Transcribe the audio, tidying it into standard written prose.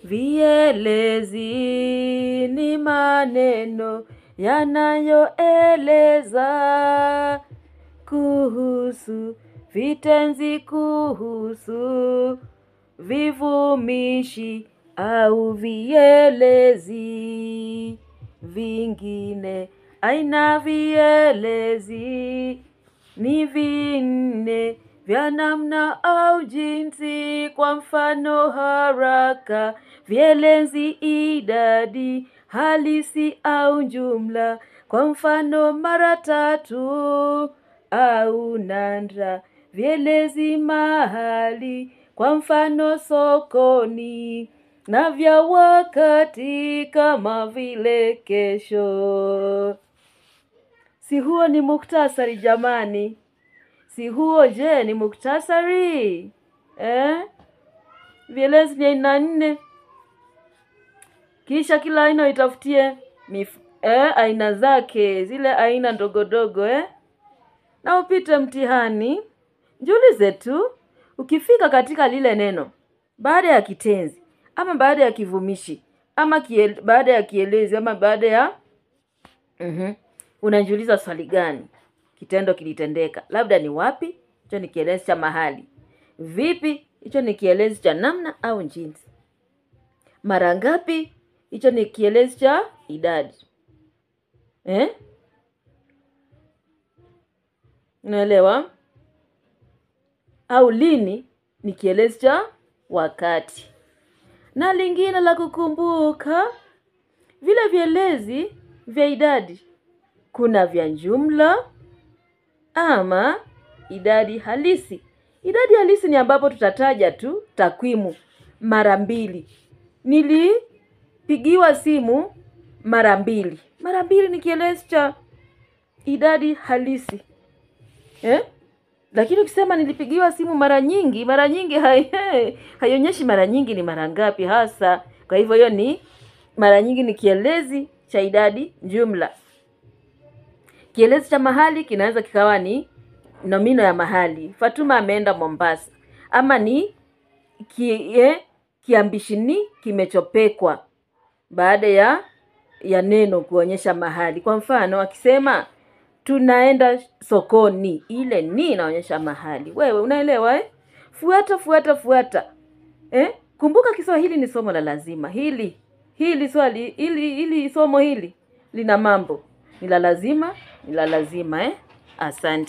Vielezi ni maneno yanayoeleza kuhusu vitenzi, kuhusu vivumishi au vielezi vingine. Aina vielezi ni vinne vya namna au jinsi, kwa mfano haraka, vielezi idadi halisi au jumla, kwa mfano mara tatu au nadra, vielezi mahali, kwa mfano sokoni, na vya wakati kama vile kesho. Si huo ni muktasari jamani? Si huo je ni muktasari? Eh? Vielezi ni aina nne. Kisha kila aina itafutie aina zake, zile aina ndogo ndogo, eh? Na upite mtihani. Jiulize tu, ukifika katika lile neno baada ya kitenzi ama baada ya kivumishi ama baada ya kielezi ama baada ya unajiuliza swali gani? Kitendo kilitendeka, labda ni wapi? Hicho ni kielezi cha mahali. Vipi? Hicho ni kielezi cha namna au jinsi. Mara ngapi? Hicho ni kielezi cha idadi. Eh? Unaelewa? Au lini ni kielezi cha wakati. Na lingine la kukumbuka, vile vielezi vya idadi, kuna vya jumla ama idadi halisi. Idadi halisi ni ambapo tutataja tu takwimu mara mbili. Nilipigiwa simu mara mbili. Mara mbili ni kielezi cha idadi halisi. Eh? Lakini ukisema nilipigiwa simu mara nyingi, mara nyingi haionyeshi mara nyingi ni mara ngapi hasa. Kwa hivyo hiyo ni mara nyingi ni kielezi cha idadi jumla. Kielezi cha mahali kinaweza kikawa ni nomino ya mahali. Fatuma ameenda Mombasa. Ama ni kiambishi ni kimechopekwa baada ya neno kuonyesha mahali. Kwa mfano akisema tunaenda sokoni, ile ni inaonyesha mahali. Wewe unaelewa, eh? Fuata, fuata, fuata. Eh? Kumbuka Kiswahili ni somo la lazima. Hili swali, hili somo hili lina mambo. Ni la lazima, ni la lazima, eh? Asante.